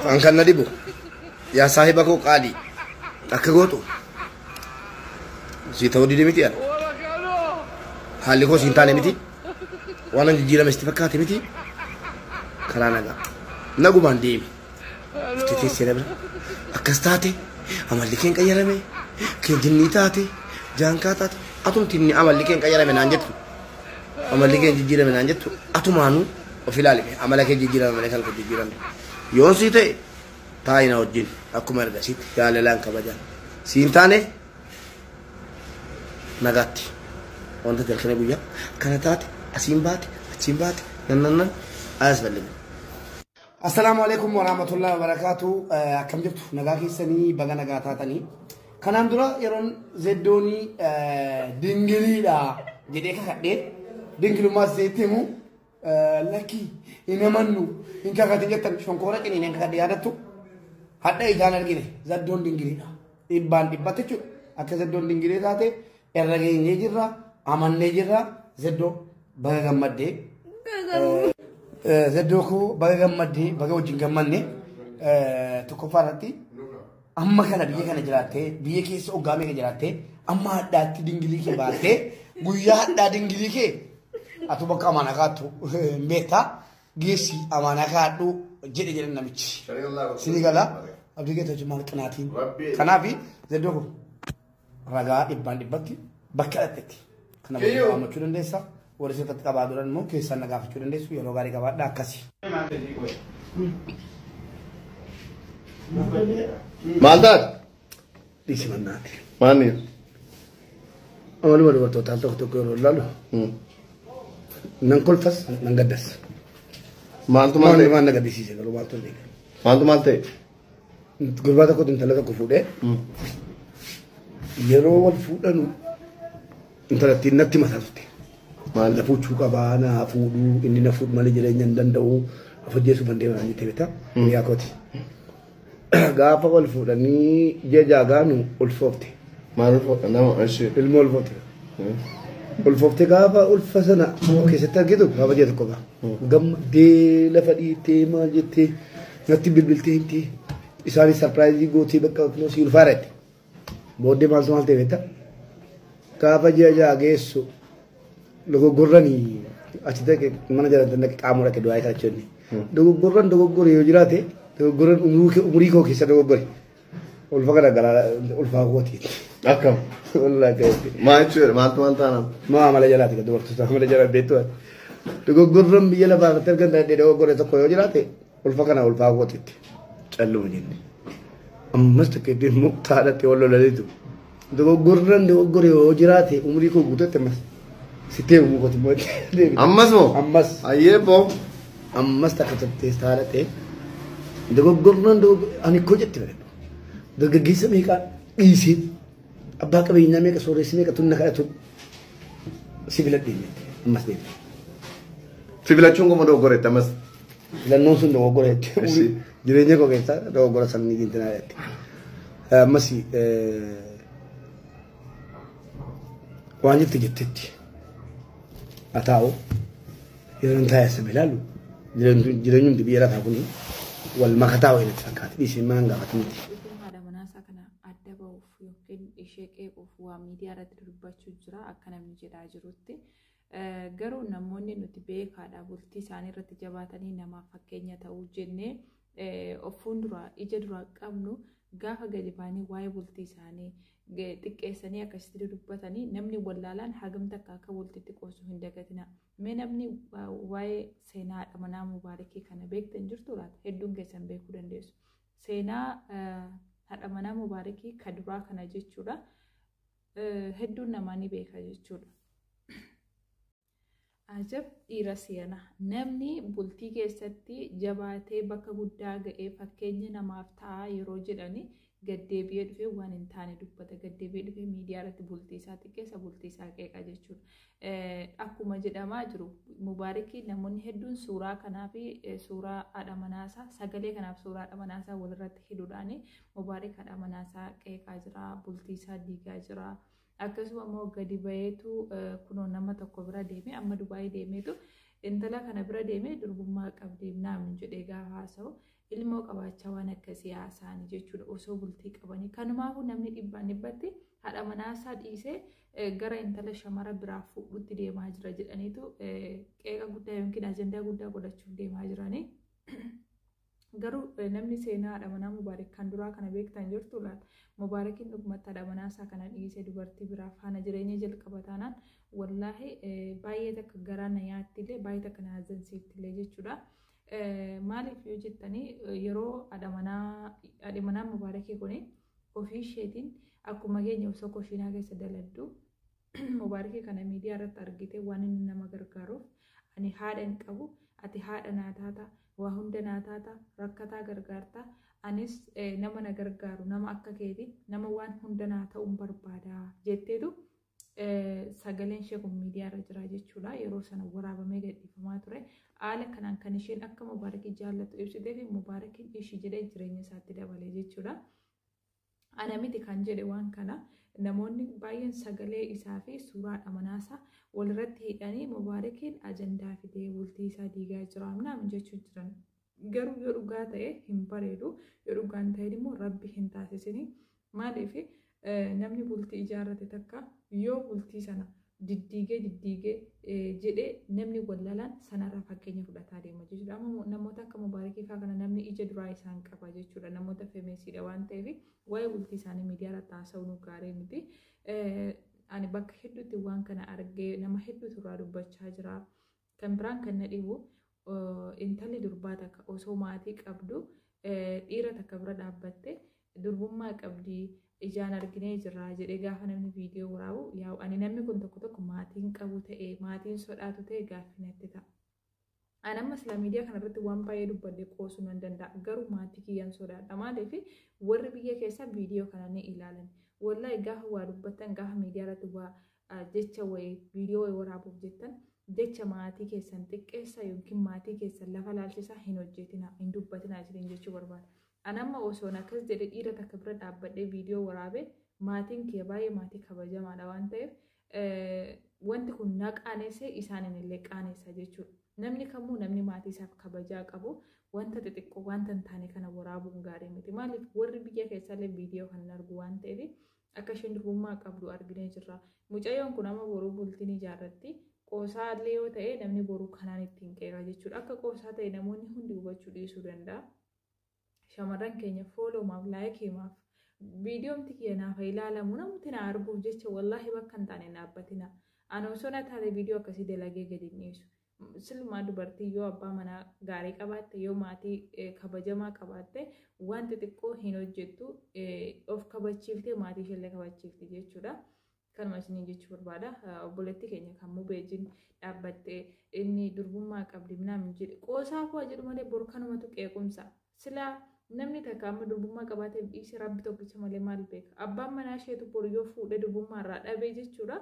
Kan kan na dhibu yaa saahiba koo qaalii akka gootu sii ta'uu dide miti ana. Haalli koo siin taane miti. Waan an jijjiirame sitti fakkaate miti. Karaa nagaa. Nagumaan deemi. Dhuftee teessee na bira. Akkas taate amalli keen qayyarame. Kee jinnii taate jaankaa taate atumti inni amalli keen qayyarame naan jettu. Amalli keen jijjiirame naan jettu atumaanuu of ilaalime amala kee jijjiirame malee kan koo jijjiirame. Yoon sii ta'e taa'i na wajjin akkuma ergasiitti jaalalaan kabajaan. Siin taane nagaatti. Wanta jalqabee guyyaa kana taate asiin baate achiin baate nan nan nan ayas bal'ina. Assalaamu alaikum warahmatullahi wabarakatuh. Akkam jirtu nagaa keessanii baga nagaa taatanii. Kanaan dura yeroon zeddoonii dingiliidha jedhee kakadhee dingilummaa isheetti himu lakkii hin amannu hin kakatin jettan shonkoora ciniineen kakadhee yaadattu. Hadha ijaan argine zaddoon dingiliidha. Dhibbaan dhibbatti jechuudha. Akka zaddoon dingilii taate irra geenyee jirra amannee jirra zeddoo baga gammaddee. Zeddoo koo baga gammaddee baga wajjin gammanne tokkoffaa irratti amma kana biyya kana jiraattee biyya keessa hoggaa meeqa jiraattee amma hadhaatti dingilii kee baattee guyyaa hadhaa dingilii kee atu bakka amaanaa kaattu hin beektaa geessi amaanaa kaadhu jedhe jedhan namichi. Sini gala abdii keessa hojii maal qinaatiin. Kanaaf zeddoo koo ragaa dhibbaan dhibbatti bakka dhaqxetti. Kana booda waamachuu dandeessa. Warri sirriitti qabaa duran immoo keessaan na gaafachuu dandeessu yeroo gaarii qabaadha akkasi. Maal taate? Dhiisi mannaati. Maanni? Amaluma dubartootaa tokko tokko yeroo ilaalu nan kolfas nan gaddas. Maaltu maal Maal ta'e? maal na gaddisiise garuu maaltu hin beeku. Maaltu maal ta'e? Gurbaa tokkotu intala tokko fuudhee yeroo wal fuudhanu intalattiin natti mataa turte. Maal? Na fuuchuu qabaa na fuudhuu inni na fuudhu malee jireenya hin danda'u of ajjeesuuf hin deeman jettee beektaa hiriyaa kooti. Gaafa wal fuudhanii ji'a ja'a gaanu ulfoofte. Maal ulfoofte? Nama ishee. Ilmoo ulfoofte. Ulfoofte gaafa ulfa sana keessatti argitu gaafa ji'a tokko ga'a. Gammaddee lafa dhiittee maal jettee natti bilbiltee himtee isaanis sarpiraayizii gootee bakka kunoo si ulfaara jette. Booddee maaltu maal ta'e beektaa? Gaafa ji'a ja'a geessu dogoggorranii achi dhaqe mana jala dhaqe qaamuu dhaqe du'aa kadhachuu inni. Dogoggorran dogoggore yoo jiraate dogoggorran umurii koo keessa dogoggore. Ulfa kana garaa ulfaa kooti. Akkam? Wallaahi gaheetti. Maal jechuudha? Maaltu maal taanaan? Maa amala jalaati kan dubartoota amala jala beektu. Dogoggorran biyya lafaa irratti argan danda'e dogoggore tokko yoo jiraate ulfa kana ulfaa kootitti. Calluma jenne. Ammas takka iddoo immoo taadhatti wal lolaniitu. Dogoggorran dogoggore yoo jiraate umurii koo guututti ammas sittee uumuu kooti immoo deebi. Ammas moo? Ammas. Ayyee boo. Ammas takka turtee taadhatte dogoggorran dogoggore ani koo jette bare. Dargaggeessa meeqaa dhiisee abbaa qabeenyaa meeqa sooressi meeqa tunna kadhatu si filadhee jette ammas deebi. Si filachuun kuma dogoggoreetti ammas. Filannoon sun dogoggora jette. Ishi. Jireenya koo keessaa dogoggora sanni gintinaa jette. Ammas waan jette jettetti. Haa taa'u yeroon taa'ee sana ilaalu jireenyumti biyya lafaa kun wal makataa wayii natti fakkaata. Dhiisee mana gaafatu miti. Yookiin haadha manaasaa kana adda ba'uuf yookiin ishee qeequuf waa miidiyaa irratti dubbachuu jira akka namni jedhaa jirutti. Garuu namoonni nuti beekaadha bultii isaanii irratti jabaatanii namaaf fakkeenya ta'uu jennee of fuuldura ija dura qabnu gaafa gadi ba'anii waa'ee bultii isaanii xiqqeessanii akkasitti dubbatanii namni wallaalaan hagam takka akka bultiitti qoosu hin dagatina. Mee namni waa'ee seenaa haadha manaa Mubaarikii kana beektan jirtu laata? Hedduun keessan beekuu dandeessu. Seenaa haadha manaa Mubaarikii ka duraa kana jechuudha. Hedduun namaa ni beeka jechuudha. Ajab dhiira siyana. Namni bultii keessatti jabaatee bakka guddaa ga'ee fakkeenya namaaf ta'a yeroo jedhani gaddeebi'ee dhufee waan hin taane dubbata. Gaddeebi'ee dhufee miidiyaa irratti bultii isaa xiqqeessa, bultii isaa qeeqa jechuudha. Akkuma jedhamaa jiru Mubaarikii namoonni hedduun suuraa kanaa fi suuraa haadha manaasaa sagalee kanaaf suuraa haadha manaasaa walirratti hidhuudhaan Mubaarik haadha manaasaa qeeqaa jira, bultii isaa diigaa jira. Akkasuma immoo gadi ba'eetu kunoo nama tokko bira deemee amma Dubaayii deemeetu Intala kana bira deemee durbummaa qabdi naamin jedhee gaafa haasa'u ilmoo qabaachaa waan akkasii haasa'anii jechuudha osoo bultii qabanii. Kanumaafuu namni dhibbaan dhibbatti haadha manaasaa dhiisee gara intala shamara biraa fuudhutti deemaa jira jedhaniitu qeeqa guddaa yookiin ajandaa guddaa godhachuuf deemaa jiranii. Garuu namni seenaa haadha manaa Mubaarak kan duraa kana beektan jirtu laata? Mubaarakiin dhugumatti haadha manaa isaa kana dhiisee dubartii biraa faana jireenya jalqaba taanaan wallaahi baay'ee takka garaa na nyaattillee baay'ee takka na hazzansiiftillee jechuudha. Maaliif yoo jettanii yeroo haadha manaa Mubaarakii kuni ofii isheetiin akkuma keenya osoo koshiinaa keessa daladdu Mubaarakii kana miidiyaa irratti argite waan inni nama gargaaruuf ani haadha hin qabu ati haadha naa taata waa hunda naa taata rakkataa gargaarta anis nama na gargaaru nama akka keeti nama waan hunda naa ta'uun barbaada jetteetu sagaleen ishee kun miidiyaa irra jira jechuudha. Yeroo sana waraabamee gadhiifamaa ture. Haala kanaan kan isheen akka Mubaarakii jaallattu ibsitee fi Mubaarakiin ishii jedhee jireenya isaatti dabale jechuudha. Ana miti kan jedhe waan kana namoonni baay'een sagalee isaa fi suuraa haadha manaasaa walirratti hidhanii Mubaarakiin ajandaa fidee bultii isaa diigaa jira amnaan jechuu jiran. Garuu yoo dhugaa ta'e hin bareedu, yoo dhugaa hin ta'in immoo rabbi hin taasisini. Maaliif namni bultii ijaarrate takka yoo bultii sana diddiigee diddiigee jedhee namni wallalaan sanarraa fakkeenya fudhataa deema jechuudha. Amma namoota akka Mubaarakii fa'aa kana namni ija duraa isaan qaba jechuudha. Namoota femeesiidha waan ta'eef waa'ee bultii isaanii miidiyaa irratti haasa'uun nu gaarii miti. Ani bakka hedduutti waan kana argee nama hedduutu irraa dubbachaa jira. Kan biraan kan na dhibu intalli durbaa takka osoo maatii qabdu dhiira takka bira dhaabbatte durbummaa qabdi ijaan arginee jirra jedhee gaafa namni viidiyoo waraabu yaa'u ani namni kun tokko tokko maatiin qabu ta'e maatiin sodaatu ta'e gaaffii natti ta'a. Ani amma silaa miidiyaa kanarratti waan baay'ee dubbadhee qoosuu nan danda'a. Garuu maatii kiyyaan sodaadha. Maaliif warri biyya keessaa viidiyoo kana ni ilaalan. Wallaahi gaafa waa dubbattan gaafa miidiyaa irratti waa jecha wayii viidiyoo wayii waraabuuf jettan jecha maatii keessan xiqqeessaa yookiin maatii keessan lafa laalchisaa hin hojjetinaa hin dubbatinaa isiniin jechuu barbaada. Ani amma osoon akkas jedhee dhiira takka bira dhaabbadhee viidiyoo waraabee maatiin kiyya baay'ee maatii kabajamaadha waan ta'eef wanti kun na qaaneessee isaaniin illee qaaneessa jechuudha. Namni kamuu namni maatii isaaf kabajaa qabu wanta xixiqqoo wanta hin taane kana waraabuun gaarii miti. Maaliif warri biyya keessallee viidiyoo kana argu waan ta'eef akka isheen durbummaa qabdu arginee jirra. Mucayyoon kun amma boruu bultiin ijaarratti qoosaa illee yoo ta'e namni boruu kanaan ittiin qeeqa jechuudha. Akka qoosaa ta'e namoonni hundi hubachuu dhiisuu danda'a. Shamarran keenya fooloomaaf laayikiimaaf viidiyoomti kiyya naaf ilaalamu namti na arguuf jecha wallaahi bakka hin taane dhaabbatina. Ani osoo na taate viidiyoo akkasii dalagee gadi hin dhiisu. Silumaa dubartii yoo abbaa manaa gaarii qabaatte yoo maatii kabajamaa qabaatte waan xixiqqoo hin hojjettu of kabachiiftee maatii isheellee kabachiifti jechuudha. Kanuma isiniin jechuu barbaada. Obboleettii keenya kan mubeejiin dhaabbattee inni durbummaa qabdi minaamin jedhe qoosaa koo jedhu malee boru kanumatu qeequmsa. Silaa namni takka amma durbummaa qabaateef dhiisee rabbi tokkicha malee maal beeka? Abbaan manaa isheetu boru yoo fuudhee durbummaa irraa dhabee jechuudha.